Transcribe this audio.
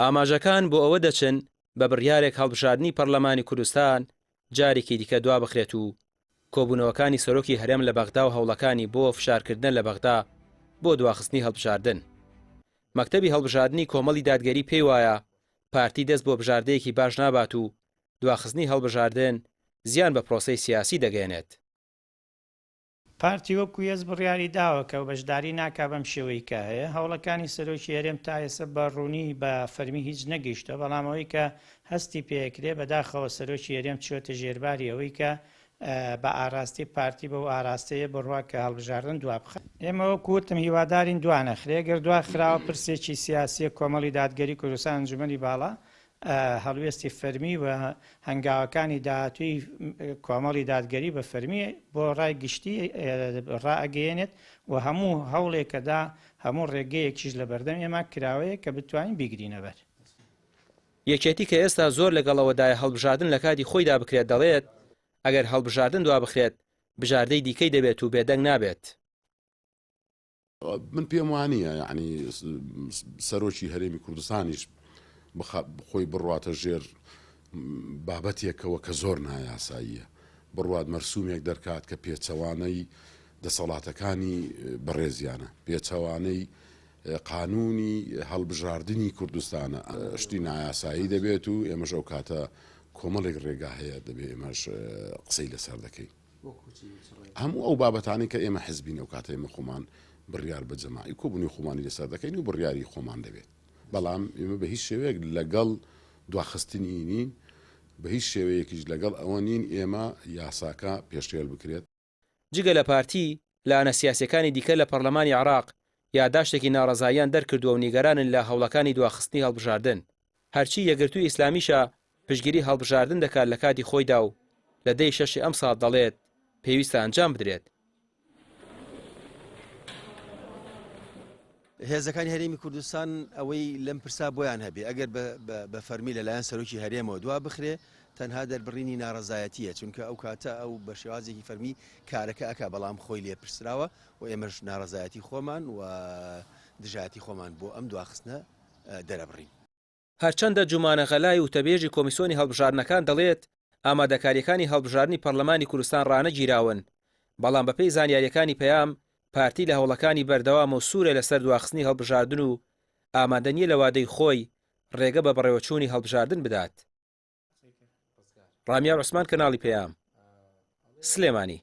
ئاماژەکان بۆ ئەوە دەچن بە بڕیارێک هەڵبژاردنی پەرلەمانی کوردستان جارێکی دیکە دوابخرێت و کۆبوونەوەکانی سەرۆکی هەرێم لە بەغدا و هەوڵەکانی بۆ فشارکردنە لە بەغدا بۆ دواخستنی هەڵبژاردن. مەکتەبی هەڵبژاردنی کۆمەڵی دادگەری پێی وایە پارتی دەست بۆ بژاردەیەکی باش نابات و دواخستنی هەڵبژاردن زیان بە پرۆسەی سیاسی دەگەیەنێت. پارتی وەکو یەس بڕیاری داوە کە بەشداری ناکا بەم شێوەی کە هەیە، هەوڵەکانی سەرۆکی هەرێم تا ئێستا بە ڕوونی بە فەرمی هیچ نەگەیشتوە، بەڵام ئەوەی کە هەستی پێکرێ بەداخەوە سەرۆکی هەرێم چووەتە ژێرباری ئەوەی کە بە ئاراستەی پارتی بەو ئاراستەیە بڕوا کە هەڵبژاردن دوابخات. ئێمە وەکو وتم هیوادارین دوانەخرێ، گەر دواخراوە پرسێکی سیاسیە کۆمەڵی دادگەری کوردستان ئەنجومەنی باڵا هەڵوێستی فەرمی و هەنگاوەکانی داهاتووی کۆمەڵی دادگەری بە فەرمی بۆ ڕای گشتی ڕائەگەیەنێت و هەموو هەوڵێکەدا هەموو ڕێگەیەکیش لە بەردەم ئێمە کراوەیە کە بتوانین بیگرینە بەر. یەکێتی کە ئێستا زۆر لەگەڵ ئەوەدایە هەڵبژاردن لە کاتی خۆیدا بکرێت دەڵێت، ئەگەر هەڵبژاردن دوابخرێت بژاردەی دیکەی دەبێت و بێدەنگ نابێت. من پێم وانییە یەعنی سەرۆکی هەرێمی کوردستانیش خۆی بڕواتە ژێر بابەتێکەوە کە زۆر نایاساییە بڕوات مەرسومێک دەرکات کە پێچەوانەی دەسەڵاتەکانی بەڕێزیانە پێچەوانەی قانونی هەڵبژاردنی کوردستانە شتی نایاسایی دەبێت و ئێمەش ئەو کاتە کۆمەڵێک ڕێگا هەیە دەبێ ئێمەش قسەی لەسەر دەکەین. هەموو ئەو بابەتانەی کە ئێمە حزبین ئەو کاتە ئێمە خۆمان بڕیار بە جەماعی کۆبوونی خۆمانی لەسەر دەکەین و بڕیاری خۆمان دەبێت بەڵام ئێمە بە هیچ شێوەیەک لەگەڵ دواخستنی نین بە هیچ شێوەیەکیش لەگەڵ ئەوە نین ئێمە یاساکە پێشێل بکرێت. جگە لە پارتی، لایەنە سیاسییەکانی دیکە لە پەرلەمانی عێراق یاداشتێکی ناڕەزاییان دەرکردووە و نیگەرانن لە هەوڵەکانی دواخستنی هەڵبژاردن. هەرچی یەکگرتووی ئیسلامیشە پشتگیری هەڵبژاردن دەکات لە کاتی خۆیدا و لە دە ی شەشی ئەمساڵ دەڵێت پێویستە ئەنجام بدرێت. هێزەکانی هەرێمی کوردستان ئەوەی لەم پرسا بۆیان هەبێ ئەگەر بە فەرمی لەلایەن سەرۆکی هەرێمەوە دوا بخرێ تەنها دەربڕینی ناڕەزایەتیە چونکە ئەو کاتە ئەو بە شێوازێکی فەرمی کارەکە ئەکا بەڵام خۆی لێپرسراوە و ئێمەش ناڕەزایەتی خۆمان و دژایەتی خۆمان بۆ ئەم دواخستنە دەرەبڕین. هەرچەندە جومانە غەلای وتەبێژی کۆمیسۆنی هەڵبژاردنەکان دەڵێت، ئامادەکارییەکانی هەڵبژاردنی پەرلەمانی کوردستان ڕانەگیراون، بەڵام بەپێی زانیارییەکانی پەیام، پارتی لە هەوڵەکانی بەردەوامە و سوورە لەسەر دواخستنی هەڵبژاردن و ئامادە نییە لە وادەی خۆی ڕێگە بە بەڕێوەچوونی هەڵبژاردن بدات. ڕامیار عوسمان کەناڵی پەیام، سلێمانی.